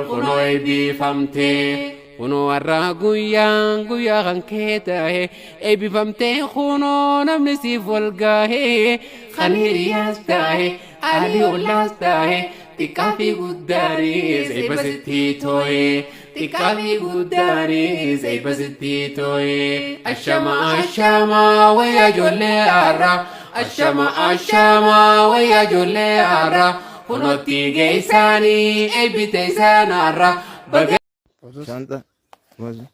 Kunoo eebbifamtee kunoo har'a guyyaan guyyaa kan kee ta'e eebbifamtee kunoo namni siif wal gahe kan hiriyaas ta'e alii ollaas ta'e xiqqaa fi guddaanis eebba sitti too'e xiqqaa fi guddaanis eebba sitti too'e ashama ashama wayyaa ijoollee har'a ashama ashama wayyaa ijoollee har'a. Kunootti geessaanii eebbite isaan har'a baga. Shanta. Wazi.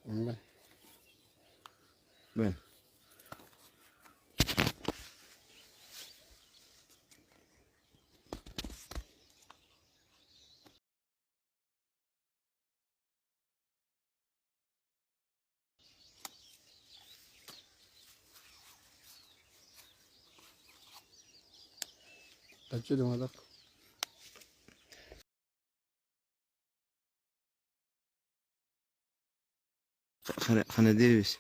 Ben. Achiduma tokko. Kana deebisi.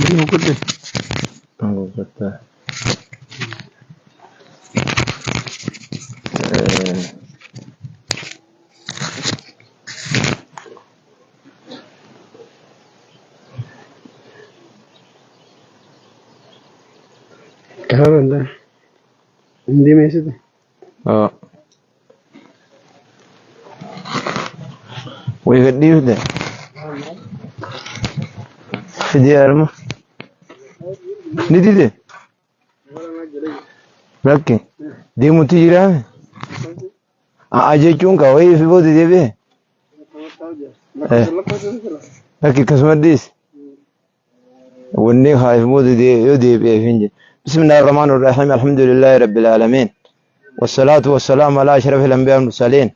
Inni gudde. Gurgurtaa. Karaa danda'a. Hin deemessite. Oo. Way gadhiifte. Fidee harma. Ni dide. Lakki. Deemutti jiraame. A'a jechuun ka wayii fi booda deebi'e. Lakki akkasuma dhiisi. Wanni haa fi booda yoo deebi'eef hin jedhu. Bismillahir Rahmanir Rahim. Alhamdulillahi Rabbil Alamin. والصلاة والسلام على أشرف الأنبياء والمرسلين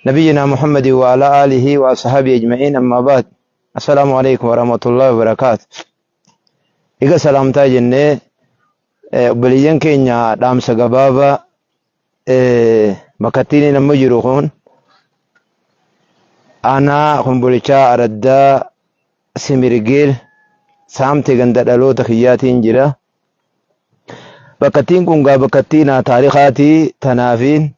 نبينا محمد وعلى آله وأصحابه أجمعين أما بعد السلام عليكم ورحمة الله وبركاته. Egaa salaamtaa jennee obboleeyyan keenya dhaamsa gabaabaa bakka ittiin amma jiru kun aanaa Kombolichaa Araddaa Simirgeel saamte ganda dhaloota kiyyaatiin jira. Bakkattiin kun gaa bakkattii naa taarikaatii tanaafiin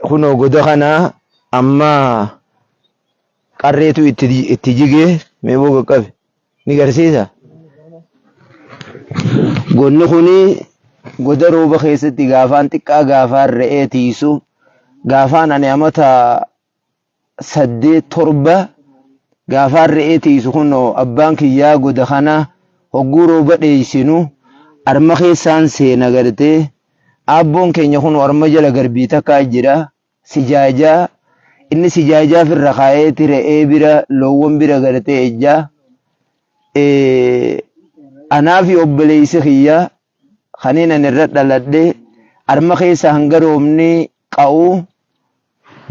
kunoo goda kana amma qarreetu itti jigee mee boo qaqqabe ni garsiisa. Gonni kuni goda rooba keessatti gaafaan xiqqaa gaafaan re'ee tiisu gaafaan ani amata 8 7 gaafaan re'ee tiisu kunoo abbaan kiyyaa goda kana hogguu rooba dheeysinu arma keessaan seena gartee aabboon keenya kunoo arma jala garbii takkaa jira sijaajaa inni sijaajaa firra kaa'eeti re'ee bira loowwan bira gartee ejjaa anaa fi obboleessi kiyya kaniin ani irra dhaladhe arma keessa hanga roobni qa'u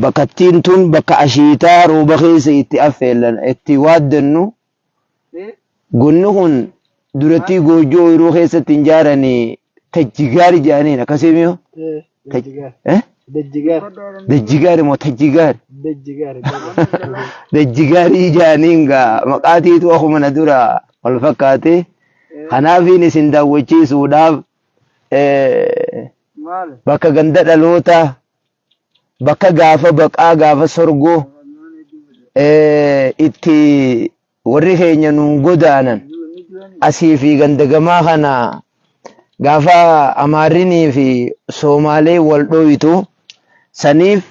bakkattiin tun bakka ashiitaa rooba keessa itti affeellan itti waaddannu Gonni kun durattii goojjoo ooyiruu keessatti hin jaaranii tajjigaari jedhaniin akkasii miyoo? Dajjigaar. Eh? Dajjigaar. Dajjigaari moo tajjigaari? Dajjigaar. Dajjigaarii jedhaniin gaa maqaatiitu akkuma na dura wal fakkaate. Kanaafiin isin daawwachiisuudhaaf bakka ganda dhalootaa bakka gaafa baqaa gaafa sorgoo itti warri keenya nuun godaanan asii fi ganda gamaa kana gaafa amaarrinii fi soomaalee wal dhooytu saniif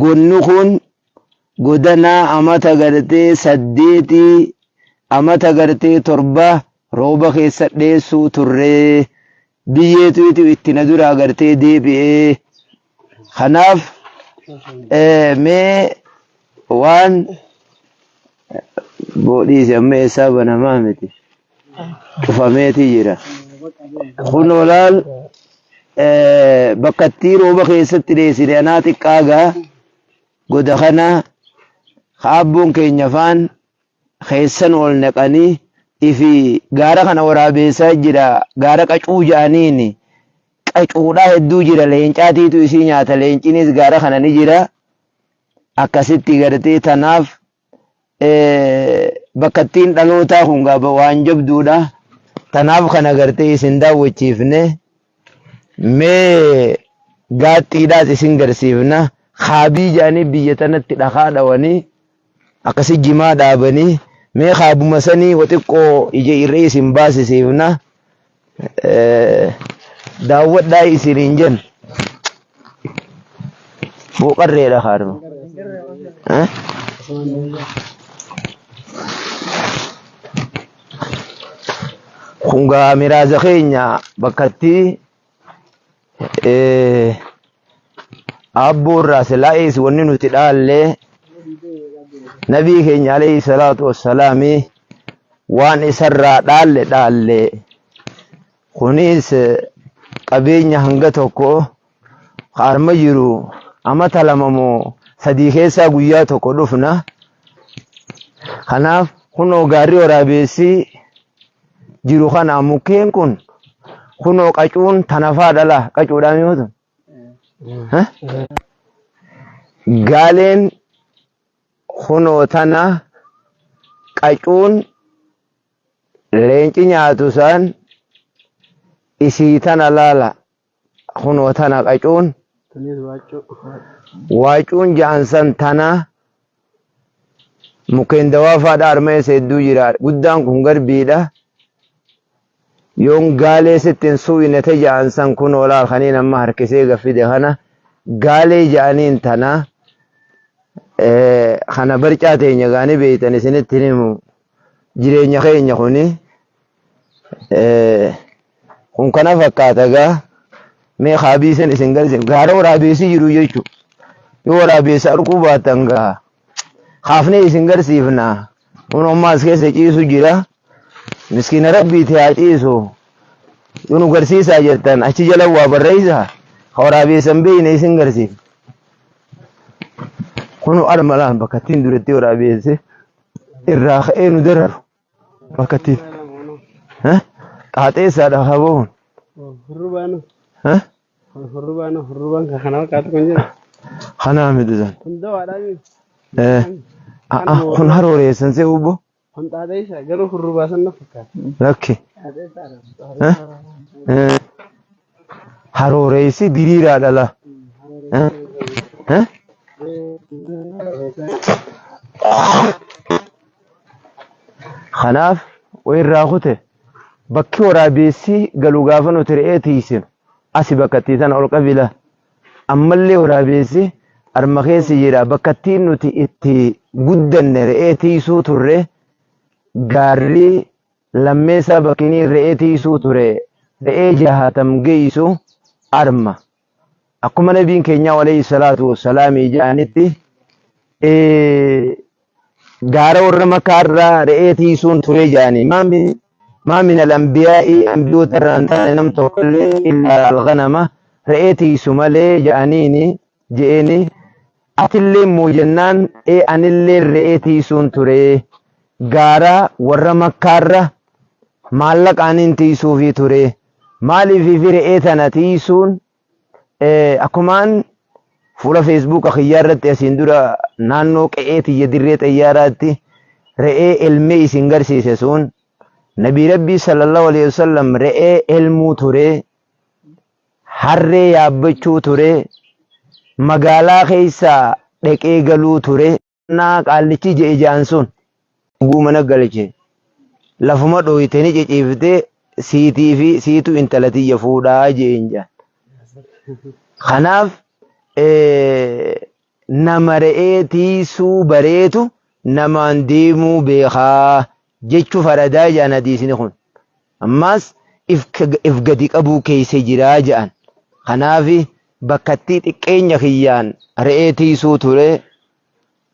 gonni kun godanaa amata gartee saddeetii amata gartee torba rooba keessa dheessuu turree biyyeetu itti na duraa gartee deebi'ee kanaaf mee waan boodhiise amma eessaa banamaa miti cufameeti jira kun olaal bakkattii rooba keessatti dheessine anaa xiqqaa gaa goda kana Abboon keenya faan keessan ol naqanii ifi gaara kana waraabeessaa jira. Gaara qacuu ja'aniini qacuudhaa hedduu jira. Leencaatiitu isii nyaata. Leencinis gaara kana ni jira. Akkasitti gartee tanaaf bakkattiin dhalootaa kun gaaba waan jabduudha. Tanaaf kana gartee isin daawwachiifne mee gaaxxiidhaas isin garsiifna. Kaabii jedhanii biyya tanatti dhakaa dhawanii akkasi jimaa dhaabanii mee kaabuma sanii waxiqqoo ija irra isin baasisiifna. Daawwadhaa isiniin jenna. Booqarreedha kaadhuma. Kun gaa miraaza keenya bakkatti aabboo irraa silaa'ees wanni nuti dhaallee nabii keenya alayhi salaatu wassalaami waan isarraa dhaalle dhaalle. Kunis qabeenya hanga tokko harma jiru amata 2 moo 3 keessaa guyyaa tokko dhufna. Kanaaf kunoo gaarri waraabeessi jiru kana mukkeen kun kunoo qacuun tanafaa dhala qacuudhaan yoo ta'u. Gaaleen kunoo tana qacuun leenci nyaatu san isii tana laala kunoo tana qacuun Tunis waacuu. waacuun ja'an san tana mukkeen dawaafaadha armeessa hedduu jira guddaan kun garbiidha yoon gaalee sitti hin suuyne te ja'an san kunoo laal kaniin amma harkisee gaffide kana gaalee ja'aniin tana kana barcaa teenya gaanii beeytan isinitti hin himu jireenya keenya kuni kun kana fakkaata gaa mee haabiisan isin garsiif gaara waraabeessi jiru jechuudha yoo waraabeessa arguu baattan gaa kaafnee isin garsiifna kun ammaa as keessa ciisu jira miskiina rabbiiti haa ciisu yoo nu garsiisaa jettan achi jala waa barreessa ka waraabeessan beeyne isin garsiif kun arma laan bakka ittiin duratti waraabeesse irraa ka'ee nu dararu bakka ittiin xaaxeessaadha haboon Hurrubaanu. Hurrubaanu hurrubaan kan kana fakkaatu kun jira. Kanaa miti san. Kun dawaadhaa miti. Kun harooreessan see ubbo. Kun xaaxeessa garuu hurrubaa san na fakkaata. Lakki. Xaaxeessaadha. Harooreessi diriiraa dhala. Kanaaf irraa kute bakki waraabeessi galu gaafa nuti re'ee tiisinu asi bakkattii tana ol qabila. Ammallee waraabeessi arma keessa jira bakkattiin nuti itti guddanne re'ee tiisuu turre gaarri lammeessaa bakkinii re'ee tiisuu ture re'ee jahaatam geessu arma. Akkuma nabiin keenyaa alayhi salaatu wassalaamii jedhanitti gaara warra makkaarraa re'ee tiisuun ture jedhanii maa min al-anbiyaa'i anbiyoota irraa hin taane nam tokkollee illaa al-ghanama re'ee tiisu malee jedhaniini je'eeni atillee immoo jennaan ee anillee re'ee tiisuun ture gaara warra makkaarra maallaqaaniin tiisuufii ture Maaliif fi re'ee tana tiisuun akkumaan fuula feesbuuka kiyyaa irratti asiin dura naannoo qe'ee tiyya dirree xayyaaraatti re'ee elmee isin garsiise sun nabii rabbii sallallahu alaihi wasallam re'ee elmuu ture harree yaabbachuu ture magaalaa keessa dhaqee galuu ture. Naa qaallichi je'e ja'an sun. Guu mana galche. Lafuma dhooyte ni ciciifte siitii fi siitu intala tiyya fuudhaa je'een ja'an. Kanaaf nama re'ee tiisuu bareetu namaan deemuu beekaa jechuu faradaa ja'an hadiisni kun. Ammaas if gadi qabuu keessa jiraa ja'an. Kanaaf bakkattii xiqqeenya kiyyaan re'ee tiisuu ture.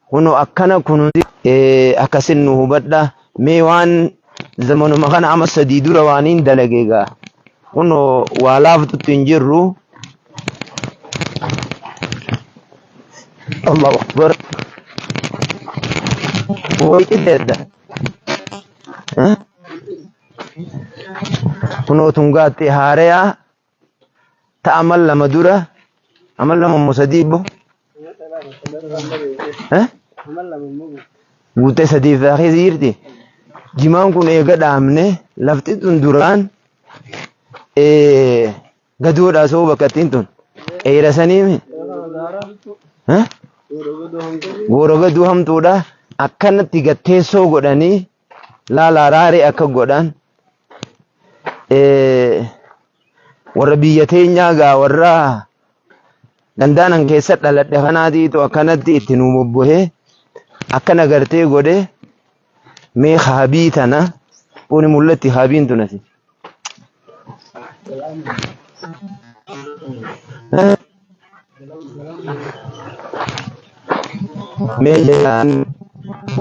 Kuno akkana kun akkasin nu hubadha. Mee waan zamanuma kana ama 3 dura waan hin dalage egaa. Kuno waa laaftutti hin jirru. Allahu Akbar. Wayqiteedha. Kunoo tungaatti haareyaa ta amal 2 dura amal 2 immoo 3 bo. Guuttee 3 irraa keessa jirti. Jimaan kun eega dhaabne lafti tun duraan gadoodhaa soo bakka ittiin tun qeera saniimi. Goora gaduu hamtuudha. Akkanatti gatteessoo godhanii laalaa raaree akka godhan warra biyya teenyaa gaa warra gandaanan keessa dhaladhe kanaatiitu akkanatti itti nu bobbohee akkana gartee godhe. Mee haabii tana kuni mul'atti haabiin tun asi. Mee jalaan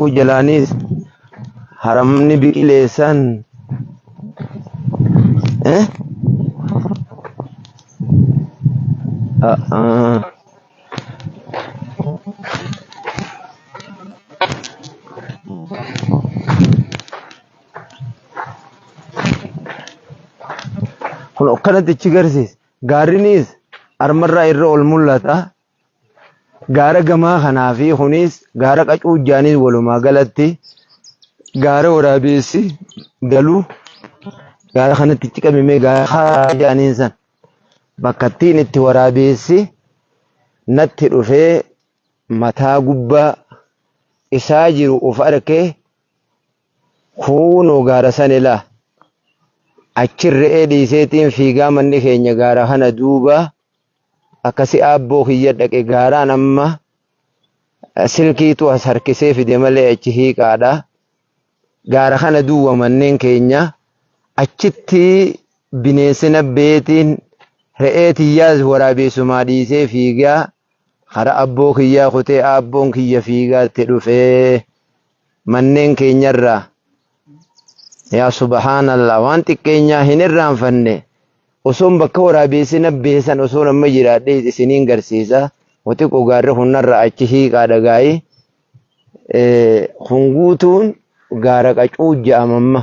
uu jalaanis haramni biqileessan eh? Ah, ah. Kun akkanatti achi garsiisa. Gaarrinis armarraa irra ol mul'ata. Gaara gamaa kanaa fi kunis gaara qacuujjaanis walumaa galatti gaara waraabessi galu gaara kanatti achi qabimee gaara haa jaaniin san bakka ittiin itti waraabessi natti dhufee mataa gubbaa isaa jiru of arke. Kuunoo gaara san ilaa. Achin re'ee dhiiseetiin fiigaa manni keenya gaara kana duuba akkasi aabboo kiyya dhaqe gaaraan amma silkiitu as harkisee fide malee achi hiiqaadha. Gaara kana duuba manneen keenya achitti bineensi nabbeetiin re'ee tiyyaas waraabeessumaa dhiisee fiigaa kara abboo kiyyaa kutee aabboon kiyya fiigaatti dhufee manneen keenyarraa yaa subhaanallah waan xiqqeenyaa hin irraanfanne osoon bakka waraabeessi nabbeessan osoon amma jiraadhee isiniin garsiisa xiqqoo gaarri hunnarra achi hiiqaa dhagaayi kun guutuun gaara qacuu ja'ama amma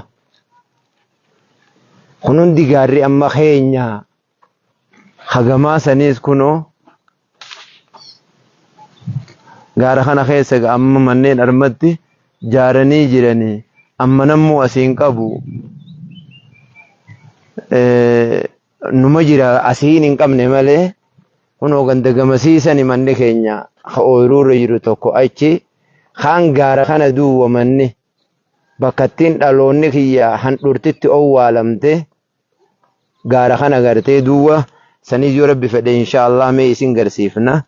kun hundi gaarri amma keenya hagamaa saniis kunoo gaara kana keessa egaa amma manneen armatti jaaranii jiranii amma nammoo asiin qabu numa jira asiin hin qabne malee kunoo ganda gamasiisani manni keenya ka ooyiruurra jiru tokko achi kaan gaara kana duwwa manni bakka ittiin dhaloonni kiyya handhurtitti owwaalamte gaara kana gartee duwwa saniis yoo rabbi fedhe insha Allah mee isin garsiifna.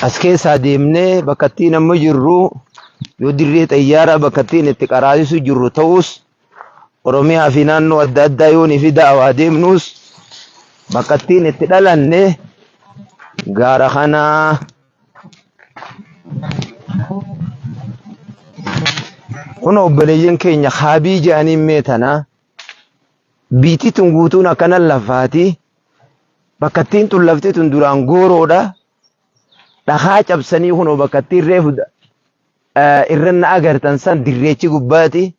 As keessaa deemnee bakka ittiin amma jirru yoo dirree xayyaaraa bakka ittiin itti qaraasisu jirru ta'us Oromiyaa fi naannoo adda addaa yoonii fi da'awaa deemnus bakka ittiin itti dhalanne gaara kanaa. Kun obboleeyyan keenya haabii jedhaniin mee tana biitii tun guutuun akkana lafaati. Bakka ittiin tun lafti tun duraan gooroodha. Dhakaa cabsanii kunoo bakka ittiin reefu irra na agartan san dirreechi gubbaati.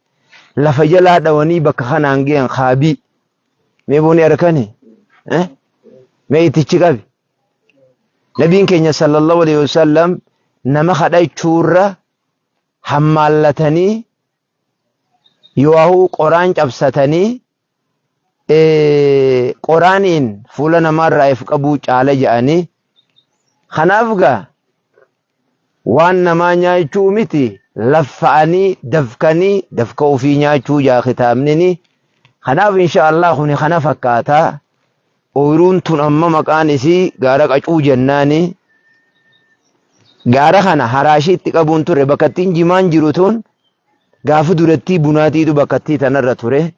Lafa jalaa dhawanii bakka kanaan gahan haabii. Mee booni arkani? Mee ittichi qabi. Nabiin keenya sallallahu alaihi wasallam nama kadhachuurra hammaallatanii yoo'uu qoraan cabsatanii qoraaniin fuula namaarraa if qabuu caala jedhanii kanaaf gaa waan namaa nyaachuu miti laffa'anii dafkanii dafka ofii nyaachuu jaa kitaabnini kanaaf insha Allah kuni kana fakkaataa Ooyiruun tun amma maqaan isii gaara qacuu jennaani. Gaara kana haraashii itti qabuun ture bakkattiin jimaan jiru tun gaafa durattii bunaatiitu bakkattii tanarra ture.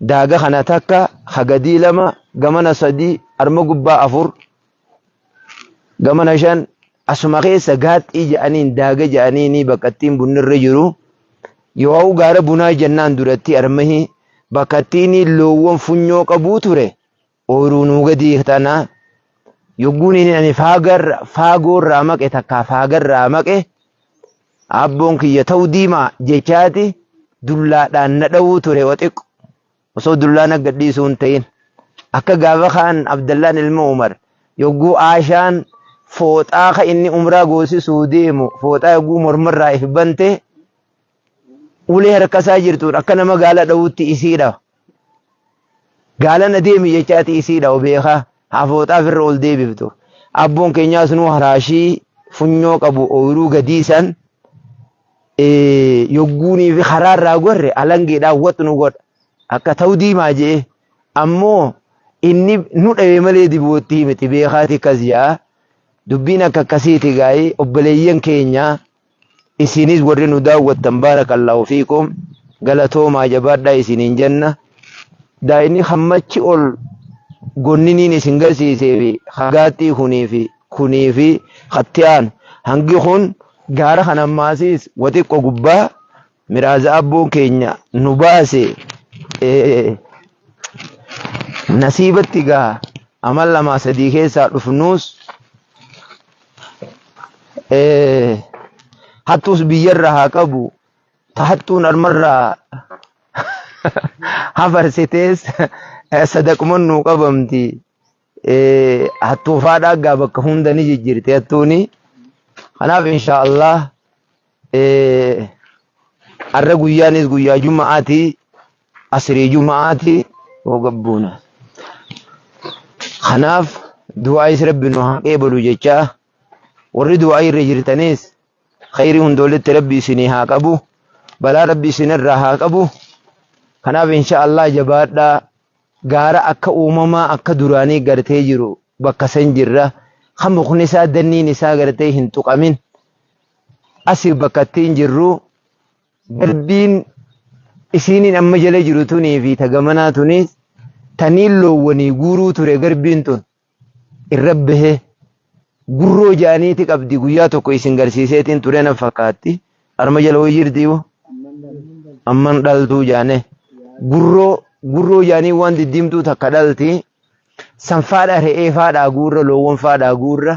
Daaga kana takka hagadii 2 gamana 3 arma gubbaa 4 gamana 5 asuma keessa gaaxxii jedhaniin daaga jedhaniini bakkattiin bunnirra jiru. Yoo gaara bunaa jennaan duratti armahi bakkattiin loowwan funyoo qabuu ture. Ooyiruu nuu gadii tana Yogguun inni ani faagoorraa maqe takkaa faagarraa maqe abboon kiyya ta'uu diimaa jechaati dullaadhaan na dhawuu ture waxiqqo. Osoo dullaan akka gadhiisuu hin ta'in. Akka gaafa kaan Abdallaan ilma Umar yogguu Aashaan fooxaa ka inni umraa goosisuu deemu fooxaa yogguu mormarraa if bante ulee harkasaa jirtuun akka nama gaala dhawutti isii dhawa. Gaala na deemi jechaati isii dhawa beekaa haa fooxaa ofirra ol deebiftu. Abboon keenyaas nuu haraashii funyoo qabu ooyiruu gadii san yogguunii fi karaarraa gorre alangeedhaan waxu nu godha. Akka ta'u diimaa je'e ammoo inni nu dhawe malee diboottii miti beekaati akkas ja'a. Dubbiin akka akkasiiti gaa'ii obboleeyyan keenya isinis warri nu daawwattan baarakallaahu fiikum galatoomaa jabaadhaa isiniin jenna. Daa'imni hammachi ol gonniniin isin garsiisee fi hagaaxxii kunii fi kunii fi hatti aanu hangi kun gaara kana ammaasiis waxiqqo gubbaa miraaza abboon keenya nu baase nasiibatti gaa amal lamaa sadii keessaa dhufnuus hattuus biyyarra haa qabu ta hattuun armarraa hafarsitees sadaquma nuu qabamti. Hattuu faadhaa gaa bakka hunda ni jijjiirti hattuuni. Kanaaf insha Allah har'a guyyaanis guyyaa juma'aati asrii juma'aati hogabbuuna. Kanaaf du'aayis rabbi nu haa qeebalu jechaa warri du'aa irra jirtanis khayrii hunda walitti rabbi isinii haa qabu balaa rabbi isinirraa haa qabu. Kanaaf insha Allah jabaadhaa gaara akka uumamaa akka duraanii gartee jiru bakka san jirra. Kan mukni isaa danniin isaa gartee hin tuqamin asii bakka ittiin jirru darbiin isiiniin amma jala jiru tunii fi ta gamanaa tunis taniin loowwanii guuruu ture garbiin tun irra bahee gurroo jaaniiti qabdi guyyaa tokko isin garsiiseetiin ture na fakkaatti arma jala wayii jirti moo amman dhaltuu jaane gurroo jaanii waan diddiimtuu takka dhalti san faadha re'ee faadhaa guurra loowwan faadhaa guurra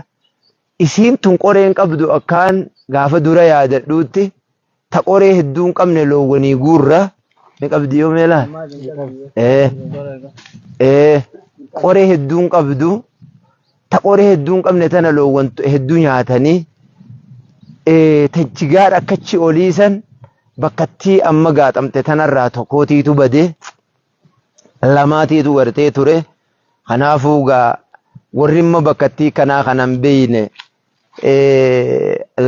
isiin tun qoreen qabdu akkaan gaafa dura yaadadhuutti ta qoree hedduu hin qabne loowwanii guurra ni qabdi yoo meelaa qoree hedduu hin qabdu ta qoree hedduu hin qabne tana loowwan hedduu nyaatanii tachigaadha akkachi olii san bakkattii amma gaaxamte tanarraa tokkootiitu bade lamaatiitu gartee ture. Kanaafuu gaa warri immoo bakkattii kanaa kanan beeyne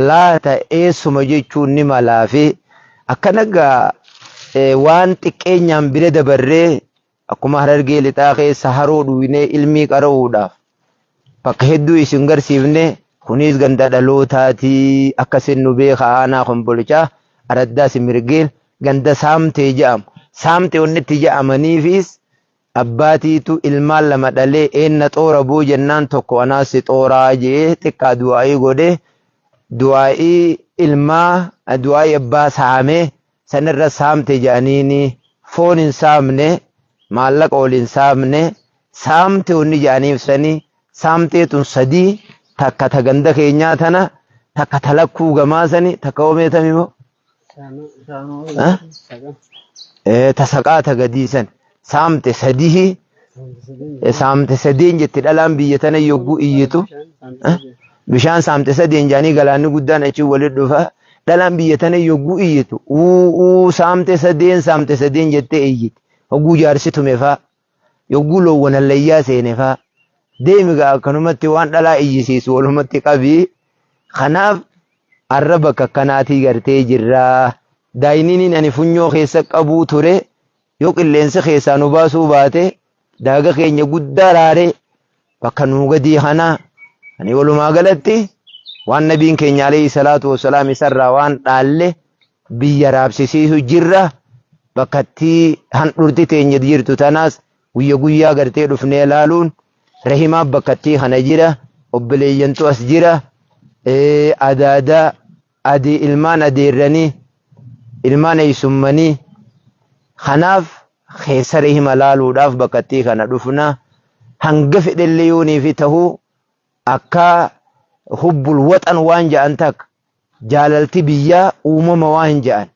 laata eessuma jechuun ni malaa fi akkana gaa waan xiqqeenyaan bira dabarree akkuma Harargee lixaa keessa haroo dhuynee ilmii qara'uudhaaf bakka hedduu isin garsiifne kunis ganda dhalootaatii akkasin nu beeka aanaa Kombolchaa araddaa Simirgeel ganda saamtee jedhamu. Saamtee wanni itti jedhamaniifis abbaatiitu ilmaan lama dhalee eenna xoora boo jennaan tokko anaas si xooraa jee xiqqaa du'aa'ii godhe du'aa'ii ilmaa du'aa'ii abbaa saamee sanirra saamte jedhaniini foon hin saamne maallaqa ol hin saamne saamte wanni jedhaniif sanii saamtee tun sadii takka ta ganda keenyaa tana takka ta lakkuu gamaa sani takka omeetami moo ta saqaa ta gadii san saamte sadii saamte sadeen jetti dhalaan biyya tana yogguu iyyitu bishaan saamte sadeen jaanii galaanni guddaan achi walitti dhufa dhalaan biyya tana yogguu iyyitu uu saamte sadeen saamte sadeen jettee iyyiti hogguu jaarsi tume faa yogguu loowwan hallayyaa seene faa deemi gaa akkanumatti waan dhalaa iyyisiisu walumatti qabii kanaaf arra bakka akkanaatii gartee jirraa daayiniin ani funyoo keessa qabuu ture yoo qilleensi keessaa nu baasuu baate daaga keenya guddaa raaree bakka nuu gadii kanaa ani walumaa galatti waan nabiin keenya alayhi salaatu wassalaam isarraa waan dhaalle biyya raabsisiisu jirra bakkattii handhurti teenya jirtu tanaas guyya guyyaa gartee dhufnee laaluun rahimaa bakkattii kana jira obboleeyyantu as jira adaadaa adii ilmaan adeerranii ilmaan eeysummanii kanaaf keessa rahima laaluudhaaf bakkattii kana dhufna hanga fedhellee yoonii fi tahuu Akka hubbul waxan waan ja'an takka jaalalti biyyaa uumama waan ja'an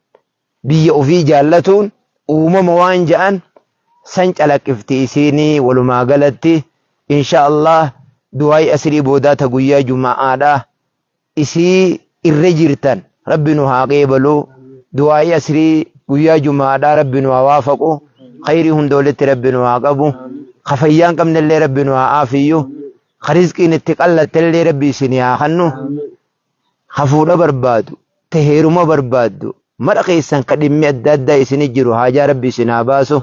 biyya ofii jaallatuun uumama waan ja'an san calaqqifti isiinii. Walumaa galatti insha Allah du'aayi asrii boodaa ta guyyaa juma'aadha isii irra jirtan Rabbi nu haa qeebalu. Du'aayi asrii guyyaa juma'aadha Rabbi nu haa waafaqu. Khayrii hunda walitti Rabbi nu haa qabu. Ka fayyaa hin qabnellee Rabbi nu haa aafiyyu. Ka rizqiin itti qallattellee Rabbi isinii haa kannu. Ka fuudha barbaadu, ta heeruma barbaaddu, mara keessan ka dhimmi adda addaa isini jiru haajaa Rabbi isin haa baasu.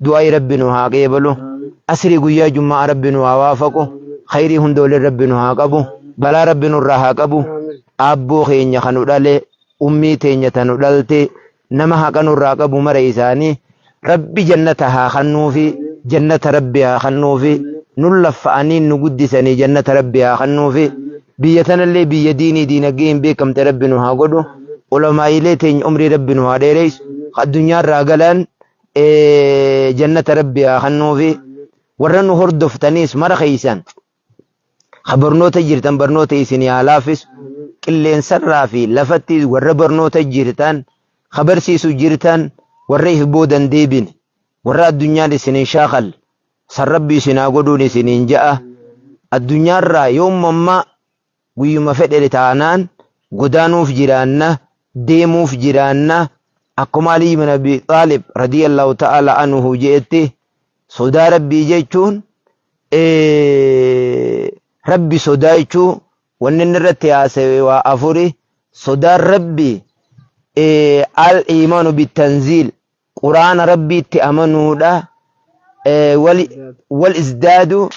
Du'aayi Rabbi nu haa qeebalu. Asrii guyyaa juma'aa Rabbi nu haa waafaqu. Khayrii hunda waliin Rabbi nu haa qabu. Balaa Rabbi nurraa haa qabu. Aabboo keenya ka nu dhale, ummii teenya ta nu dhalte, nama haqa nurraa qabu mara isaanii Rabbi jannata haa kannuufi, jannata Rabbi haa kannuufi, nun laffa'anii nu guddisanii jannata Rabbi haa kannuufi, biyya tanallee biyya diinii diinagdee hin beekamte Rabbi nu haa godhu, ulamaa'ilee teenya umrii Rabbi nu haa dheereysu, ka addunyaarraa galan jannata Rabbi haa kannuufi, warra nu hordoftaniis mara keessan Ka barnoota jirtan barnoota isinii haa laaffisu. Qilleensarraa fi lafatti warra barnoota jirtan, ka barsiisu jirtan, warra if boodan deebine, warra addunyaan isin hin shaakalle, san Rabbi isin haa godhuun isiniin ja'a. Addunyaarraa yoom ammaa guyyuma fedhe taanaan godaanuuf jiraanna, deemuuf jiraanna. Akkuma Alii ibn Abi Xaalib radiyallahu ta'ala anhu je'etti sodaa Rabbii jechuun Rabbi sodaachuu. Wanni inni irratti haasawe waa afuri. Sodaan Rabbi al imaanu bitanziil, quraana Rabbiitti amanuudha, wal izdaadu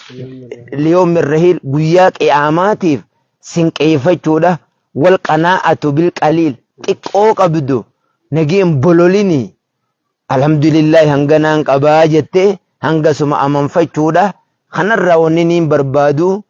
liyoomi rahiil, guyyaa qiyaamaatiif sinqeeffachuudha, wal qanaa'atu bil qaliil, xiqqoo qabdu nageen bololini, alhamdulillahi hanganaan qabaa jettee hangasuma amanfachuudha. Kanarraa wanni niin barbaadu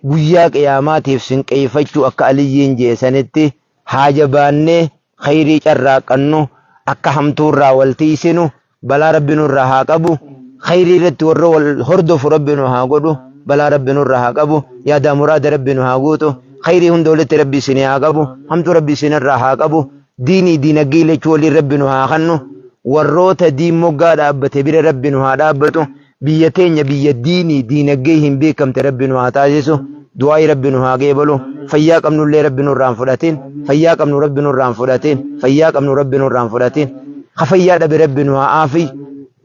guyyaa qiyaamaatiif sinqeeffachuu. Akka Aliyyiin jee sanitti haa jabaannee khayrii carraaqqannu, akka hamtuurraa wal tiisinu. Balaa Rabbi nurraa haa qabu. Khayrii irratti warra wal hordofu Rabbi nu haa godhu. Balaa Rabbi nurraa haa qabu. Yaadaa muraada Rabbi nu haa guutu. Khayrii hunda walitti Rabbi isinii haa qabu. Hamtuu Rabbi isinirraa haa qabu. Diinii diinagdee lachuu waliin Rabbi nu haa kannu. Warroota diin moggaa dhaabbate bira Rabbi nu haa dhaabbatu. Biyya teenya biyya diinii diinagdee hin beekamte Rabbi nu haa taasisu. Du'aayi Rabbi nu haa qeebalu. Fayyaa qabnullee Rabbi nurraa hin fudhatin. Fayyaa qabnu Rabbi nurraa hin fudhatin. Fayyaa qabnu Rabbi nurraa hin fudhatin. Ka fayyaa dhabe Rabbi nu haa aafi.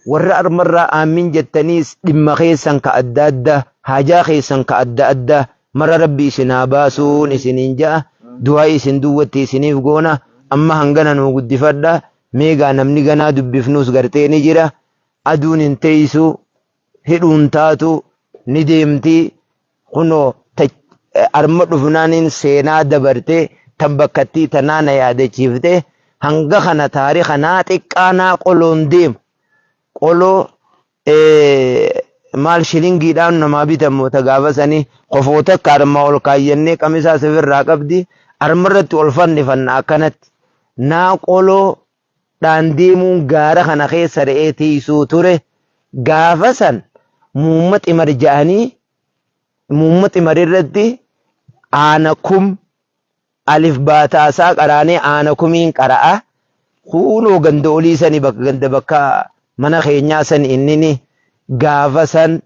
Warra armarraa aammin jettaniis dhimma keessan ka adda addaa, haajaa keessan ka adda addaa mara Rabbi isin haa baasuun isiniin ja'a. Du'aayi isin duwwatti isiniif goona. Amma hangana nuu guddifadha. Meegaa namni ganaa dubbifnuus gartee ni jira. Aduun hin teessu, hidhuun taatu, ni deemti. Kunoo arma dhufnaaniin seenaa dabarte tan bakkattii tanaa na yaadachiifte. Hanga kana taarika naa xiqqaa naa qoloon deemu. Qoloo maal shilingiidhaan namaa bitamu ta gaafa sanii kofoo takka armaa ol kaayyannee qamisaa sifirraa qabdi armarratti ol fannifanna akkanatti. Naa qoloo dhaan deemuun gaara kana keessa re'ee tiisuu ture. Gaafa san muumma ximar ja'anii muumma ximar irratti aana kum alif baataasaa qaraanee aana kumiin qara'a. Kuunoo ganda olii sani bakka ganda bakka mana keenyaa sani innini gaafa san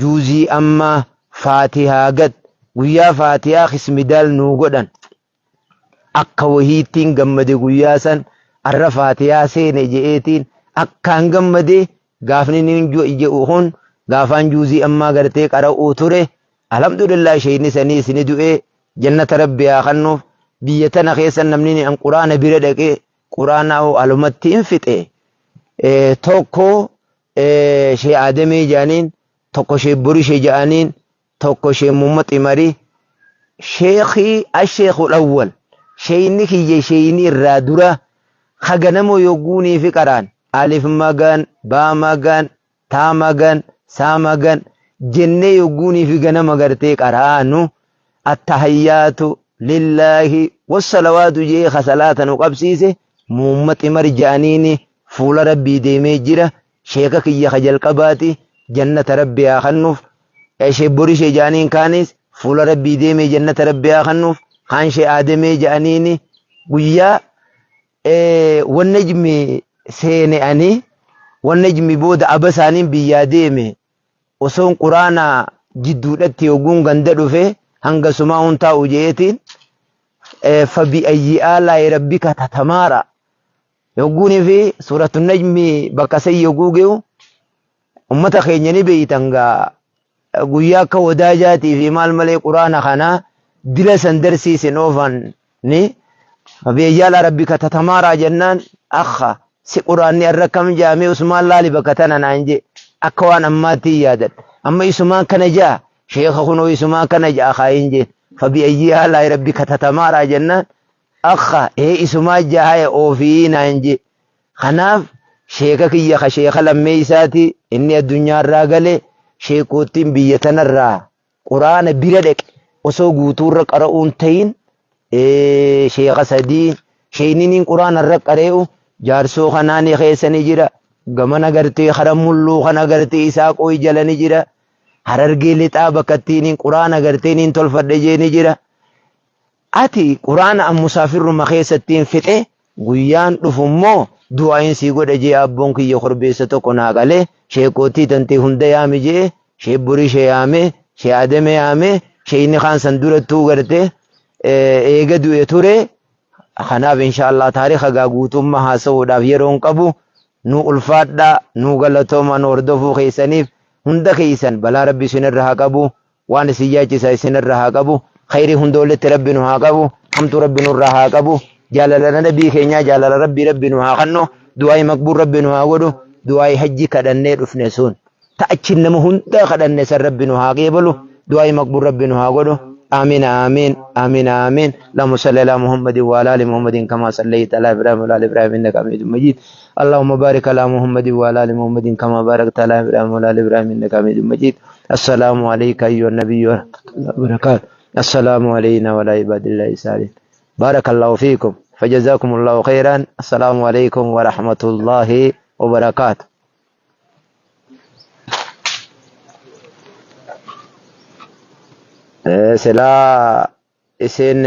juuzii amma faatihaa gad guyyaa faatihaa kismidaal nuu godhan. Akka wahiittiin gammade guyyaa san arra faatiyaa seene je'eetiin akkaan gammade. Gaafni inni je'u kun gaafaan juuzii ammaa gartee qara'uu ture. Alhamdulillah, sheeyni saniis ni du'e, jannata Rabbi haa kannuuf. Biyya tana keessa namni ni an quraana bira dhaqee quraana alumatti hin fixe tokko shee Aadamee jedhaniin, tokko shee Borishee jedhaniin, tokko shee Muhammad Imari, sheekii asheekul awwal, sheeyni kiyya, sheeyni irraa dura ka ganama yogguunii fi qaraan alif magan baa magan taa magan saa magan jennee yogguunii fi ganama gartee qaraanu attahayyaatu lillaahi wassalawaatu jee ka salaata nu qabsiise Muhammad Imar ja'aniini fuula Rabbii deemee jira. Sheeka kiyya ka jalqabaati, jannata Rabbi haa kannuuf. Ishee Borishee ja'aniin kaanis. Fuula Rabbii deemee jannata Rabbii haa kennuuf. Kaan shee Aadamee ja'aniini guyyaa wannajmi seene ani wannajmi booda aba isaaniin biyyaa deeme osoon quraana jidduudhatti yoguun ganda dhufe hanga sumaa hun taa'u je'eetiin fabi ayyi aalaa'i rabbika tatamaara yogguunii fi suuratu najmi bakka san yoguu ge'u ummata keenya ni beeytan gaa guyyaa akka wadaajaatii fi maal malee quraana kana dila san darsiisin oofan ni fabi'ayyi rabbika tatamaaraa jennaan akka si quraanni arra kam jaamee usmaan laali bakka tana naan jee akka waan ammaatti hin yaadadha amma isumaan kana jaa sheekha kunoo isumaan kana jaa kaayin jeen fabi'ayyi aalaa'i rabbika tatamaaraa jennaan akka ee isumaa jahaye oofii naan jee. Kanaaf sheeka kiyya ka sheeka lammeeysaati inni addunyaarraa gale sheekoottiin biyya tanarraa quraana bira dhaqe osoo guutuurra qara'uun tayin sheeka sadii sheeyniniin quraana irra qaree'u jaarsoo kanaani keessa ni jira gamana gartee kara mulluu kana gartee isaa qooy jala ni jira harargee lixaa bakkattiiniin quraana garteeniin tolfadhe jee ni jira. Ati quraana an musaafirruma keessattiin fixe guyyaan dhufu immoo du'aayin sii godha jee abboon kiyya korbeessa tokko naa qalee sheekootii tantee hunda yaami jee shee borishe yaame shee adame yaame sheeyni kaan san durattuu garte eega du'e ture. Kanaaf inshaallah taarika gaa guutummaa haasa'uudhaaf yeroon qabu. Nu ulfaadhaa, nu galatooma nu hordofuu keessaniif. Hunda keessan balaa rabbi isinirra haa qabu, waan isin yaachisa isinirra haa qabu, khayrii hunda walitti rabbi nu haa qabu, hamtuu rabbi nurraa haa qabu, jaalala nabii keenyaa jaalala rabbii rabbi nu haa kennu, du'aayi maqbuul rabbi nu haa godhu, du'aayi hajji kadhannee dhufne sun ta achi nama hundaa kadhanne san rabbi nu haa qeebalu, du'aayi maqbuul rabbi nu haa godhu. آمين آمين آمين آمين. اللهم صل على محمد وعلى آل محمد كما صليت على إبراهيم وعلى آل إبراهيم إنك حميد مجيد. اللهم بارك على محمد وعلى آل محمد كما باركت على إبراهيم وعلى آل إبراهيم إنك حميد مجيد. السلام عليك أيها النبي ورحمة الله وبركاته. السلام علينا وعلى عباد الله الصالحين. بارك الله فيكم فجزاكم الله خيرا. السلام عليكم ورحمة الله وبركاته. Silaa isin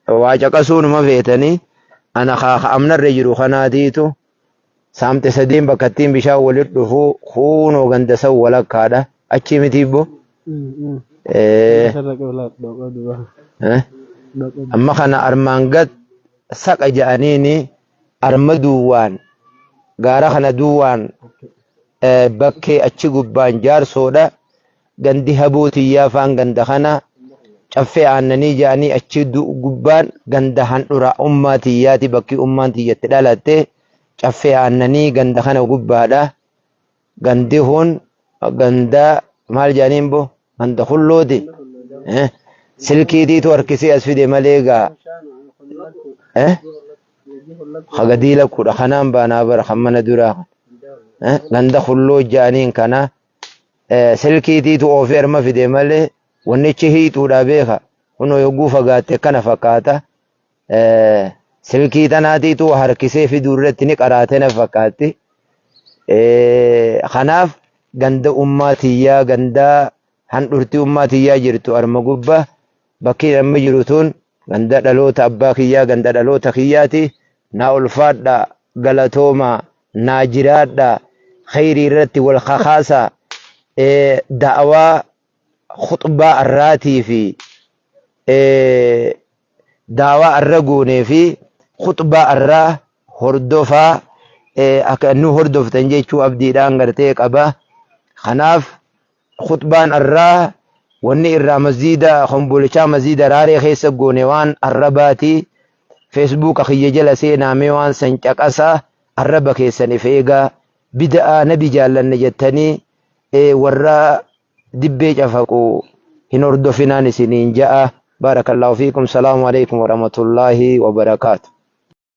waa caqasuunuma feetanii ana amnarra jiru kanaatiitu saamte sadiin bakka ittiin bishaan walitti dhufu kuunoo ganda san walakkaadha. Achi miti ibbo. Amma kana armaan gad saqa ja'aniini arma duwwaan gaara kana duwwaan bakkee achi gubbaan jaarsoodha. Gandi haboo tiyyaa faan ganda kana caffee aannanii ja'anii achi gubbaan ganda handhura ummaa tiyyaati bakki ummaan tiyyatti dhalatte caffee aannanii ganda kana gubbaadha. Gandi kun ganda maal jedhaniin bo ganda kullooti. Silkiitiitu harkisee as fide malee gaa hagadii lakkuudha kanaan baanaa bara kan mana duraa ganda kulloo ja'aniin kana silkiitiitu oofee arma fide malee wannichi hiixuudha beeka. Kunoo yogguu fagaatte kana fakkaata. Silkii tanaatiitu harkisee fiduu irratti ni qaraate na fakkaatti. Kanaaf ganda ummaa tiyyaa ganda handhurtii ummaa tiyyaa jirtu arma gubbaa bakki amma jiru tun ganda dhaloota abbaa kiyyaa ganda dhaloota kiyyaati. Naa ulfaadha, galatooma, naa jiraadha, khayrii irratti wal kakaasa, da'awaa khutbaa arraatii fi daawaa arra goonee fi khutbaa arraa hordofaa akka nu hordoftan jechuu abdiidhaan gartee qaba. Kanaaf khutbaan arraa wanni irraa masjiida kombolichaa masjiida raaree keessa goone waan arrabaati. Feesbuuka kiyya jala seenaamee waan san caqasa arraba keessan if eegaa bida'aa nabi jaallanne jettanii warra dibbee cafaqu hin hordofinaan isiniin ja'a. Barakallahu fiikum. Salaamu alaikum warahmatullaahi wabarakaatu.